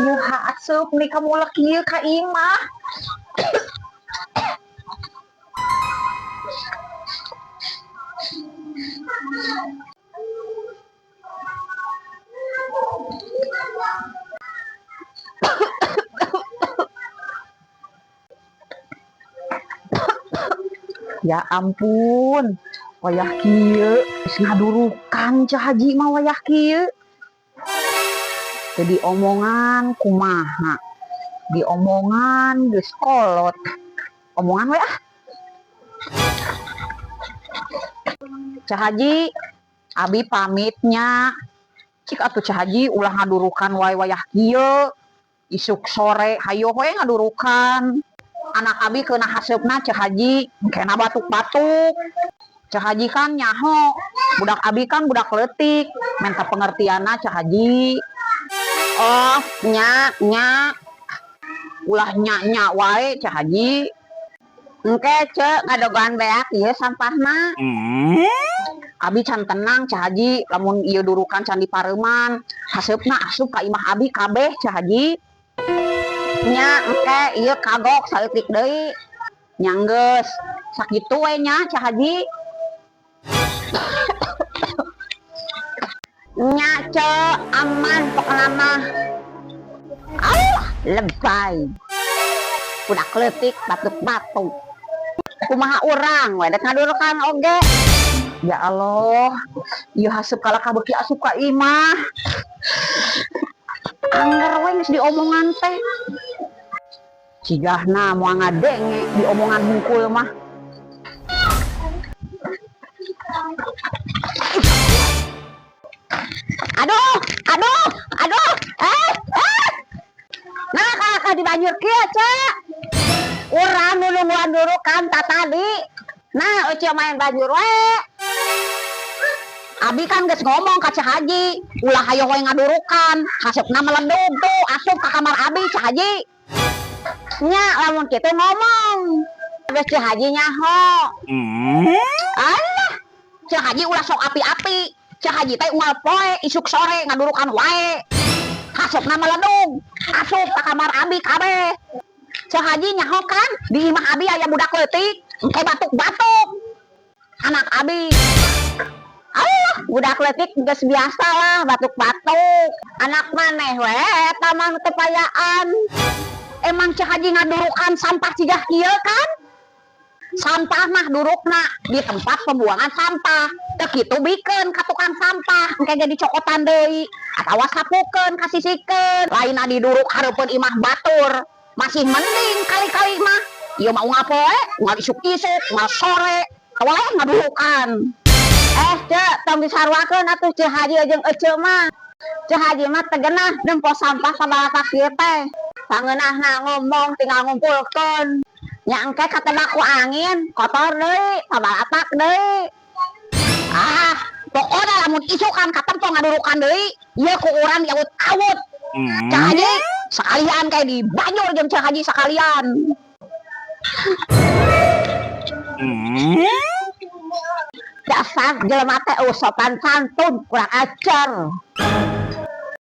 Ieu haseup nih kamulek ieu ka imah. Ya ampun, wayah kieu geus ngadurukan Ceu Haji mah wayah kieu. Teu diomongan kumaha, diomongan geus kolot. Omongan we ah. Ceu Haji, abi pamit nya. Cik atuh Ceu Haji ulah ngadurukan wae wayah kieu. Isuk sore hayoh we ngadurukan. Anak abi keuna haseupna Ceu Haji, kena batuk-batuk. Ceu Haji kan nyaho, budak abi kan budak leutik, minta pengertianna Ceu Haji. Oh, nya, nya. Ulah nya-nya wae Ceu Haji. Engke Ceu ngadogoan beak ieu sampahna. Abi can tenang Ceu Haji, lamun ieu durukan can dipareuman, haseupna asup ka imah abi kabeh Ceu Haji. Nya engke ieu kagok saeutik deui. Nya geus, sakitu we nya Ceu Haji. Nya Ceu, aman pokona mah. Allah, lebay. Budak leutik batuk-batuk. Kumaha urang we dek ngadurukan oge. Ya Allah, ieu haseup kalakah beuki asup ka imah. Angger we geus diomongan teh. Cigahna moal ngadenge diomongan hungkul mah. Aduh, aduh, aduh, eh. Nah, kalakah dibanjur kieu, Ceu. Urang nu nungguan durukan ta tadi. Nah, Ece main banjur we. Abi kan geus ngomong ka Ceu Haji, ulah hayoh we ngadurukan, haseupna meledug tuh asup ka kamar abi Ceu Haji. Nya lamun kitu ngomong. Geus Ceu Haji nyaho. Alah, Ceu Haji ulah sok api-api. Ceu Haji teh unggal poe isuk sore ngadurukan wae. Haseupna meledug, asup ka kamar abi kabeh. Ceu Haji nyaho kan di imah abi aya budak leutik, engke batuk-batuk. Anak abi. Allah, budak leutik geus biasa lah batuk-batuk. Anak maneh we eta mah nu teu payaan. Emang Ceu Haji ngadurukan sampah cigah kieu kan? Sampah mah durukna di tempat pembuangan sampah. Teu kitu bikeun ka tukang sampah, engke ge dicokotan deui atawa sapukeun kasisikeun. Lainna diduruk hareupeun imah batur. Masih mending kali-kali mah. Ieu mah unggal poe, unggal isuk-isuk, unggal sore, teu ngadurukan. Ceu, tong disaruakeun atuh Ceu Haji jeung Ece mah. Ceu Haji mah teu genah nempo sampah sabaraha kieu teh. Sangeunahna ngomong tinggal ngumpulkeun. Nya engke katebak ku angin, kotor deui, sabaratak deui. Ah, pokona lamun isukan katempo ngadurukan deui, ieu ku urang diawut-awut. Ceu Haji sekalian kayak dibanjur jeung Ceu Haji sekalian. Dasar jelema teh sopan santun, kurang ajar.